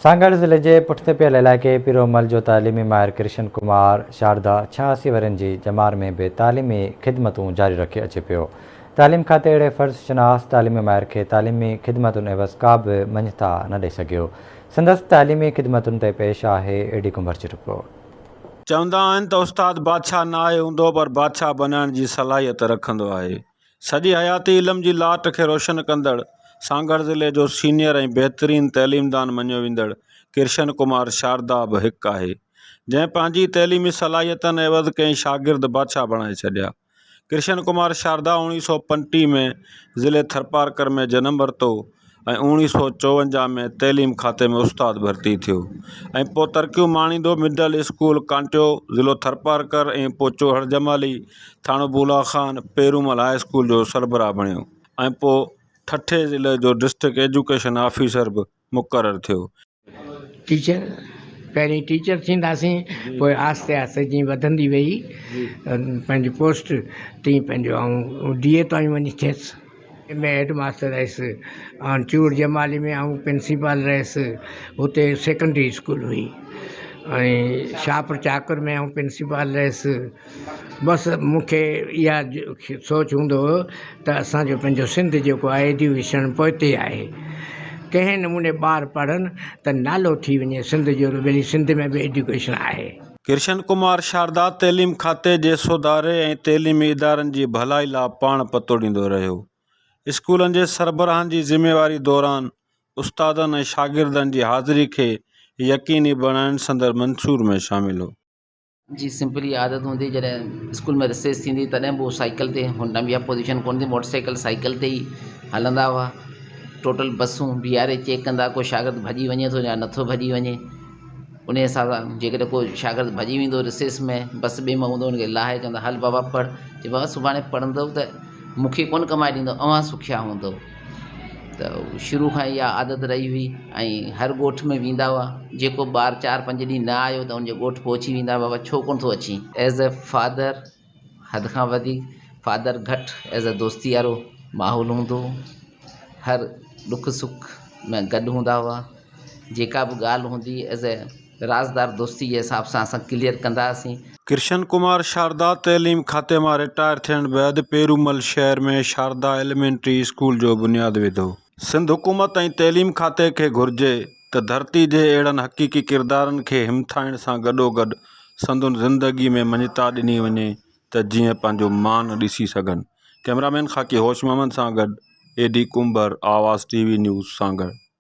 سانگهڙ ضلعي جي پٺتي پيل علائقي پيرومل جو تعليمي ماهر ڪرشن ڪمار شاردا 86 ورهين جي ڄمار ۾ به تعليمي خدمتون جاري رکي اچي پيو. تعليم کاتي اهڙي فرض شناس تعليمي ماهر کي تعليمي خدمتن عيوض ڪا به مڃتا نه ڏئي سگهيو. سندس تعليمي خدمتن تي پيش آهي اي ڊي ڪنڀر جي رپورٽ. چوندا آهن ته استاد بادشاهه ناهي هوندو پر بادشاهه بنائڻ جي صلاحيت رکندو آهي. سڄي حياتي علم جي لاٽ کي روشن ڪندڙ سانگهڙ ضلعي جو سينيئر ۽ بهترين تعليمدان مڃيو ويندڙ ڪرشن ڪمار شاردا به هڪ آهي، جنهن پنهنجي تعليمي صلاحيتن عيوض ڪئين شاگرد بادشاهه بڻائي ڇڏيا. ڪرشن ڪمار شاردا اوڻيهه سئو پنٽيهه ۾ ضلعي ٿرپارڪر ۾ جنم ورتو ۽ اوڻيهه سئو چوونجاهه ۾ تعليم کاتي ۾ استاد ڀرتي ٿيو ۽ پوء ترقيون ماڻيندو مڊل اسڪول ڪانٽيو ضلعو ٿرپارڪر ۽ پوء چوهڙ جمالي ٿاڻو بولا خان پيرومل هاء اسڪول جو سربراهه بڻيو ۽ پوء ٺٽي ضلعي جو ڊسٽرڪٽ ايجوڪيشن آفيسر به مقرر ٿيو. ٽيچر پهرين ٽيچر ٿينداسين پوء آهستي آهستي جيئن وڌندي وئي پنهنجي پوسٽ تيئن پنهنجو آئون ڊي اي تائين وڃي ٿيس ۾ هيڊ ماستر رهيس ۽ چوڙ جمالي ۾ آئون پرنسپال رهيس اتي سيڪنڊري اسڪول هئي ۽ شاهپور چاڪر ۾ آئون پرنسپال رهيس بس مون کي اها سوچ هوندو هو ته اسان جو پنهنجو سنڌ جيڪو آهي ايجوڪيشن پوئتي آهي ڪنهن نموني ٻار پڙهن ته نالو ٿي وڃي سنڌ جو ڀلي سنڌ ۾ به ايجوڪيشن آهي. ڪرشن ڪمار شاردا تعليم کاتي جي سڌاري ۽ تعليمي ادارن جي ڀلائي لا پاڻ پتوڙيندو رهيو. اسڪولن جي سربراهن جي ذميواري دوران استادن ۽ شاگردن جي حاضري کي يقيني بڻائڻ سندس منشور ۾ شامل هو. جي سمپلي عادت هوندي هئي جڏهن اسڪول ۾ رسيس ٿيندي هئي تڏهن به هو سائيڪل تي هن ٽائيم اها پوزيشن ڪونه ٿي موٽر سائيڪل سائيڪل تي ئي هلندا هئا ٽوٽل بسون بيهاري چيڪ ڪندا ڪو شاگرد ڀڄي وڃي ٿو يا نٿو ڀڄي وڃي ان حساب سان جيڪڏهن ڪو شاگرد ڀڄي ويندو رسيس ۾ بس ٻي مان هوندو ان کي لاهي چوندا هل بابا پڙهه چي بابا سڀاڻي پڙهندو ته مونکي ڪونه ڪمائي ڏيندو اوهان سکيا هوندو ته شروع کان اها عادت رهي هئي ۽ هر ڳوٺ ۾ ويندا هئا جيڪو ٻار چار پنج ڏينهن نه آيو ته ان جي ڳوٺ پهچي ويندا هئا بابا ڇو ڪونه ٿو اچين. ايز اي فادر حد کان وڌيڪ فادر گهٽ ايز اي دوستي وارو ماحول هوندو هو هر ڏک سک ۾ گڏ هوندا هئا جيڪا به ڳالهه هوندي ايز اي رازدار دوستي جي حساب سان اسان ڪليئر ڪندا هئاسين. ڪرشن ڪمار شاردا تعليم کاتي مان رٽائر ٿيڻ بعد پيرومل شهر ۾ شاردا ايليمينٽري اسڪول جو بنياد وڌو. سنڌ حڪومت ۽ تعليم کاتي کي گهرجي ته ڌرتي جي اهڙن حقيقي ڪردارن کي همٿائڻ سان گڏوگڏ سندن زندگي ۾ مڃتا ڏني وڃي ته جيئن پنهنجو مان ڏسي سگهن. ڪئميرامين خاڪي هوش محمد سان گڏ A D Kumbhar, Awaz T V news, Sanghar.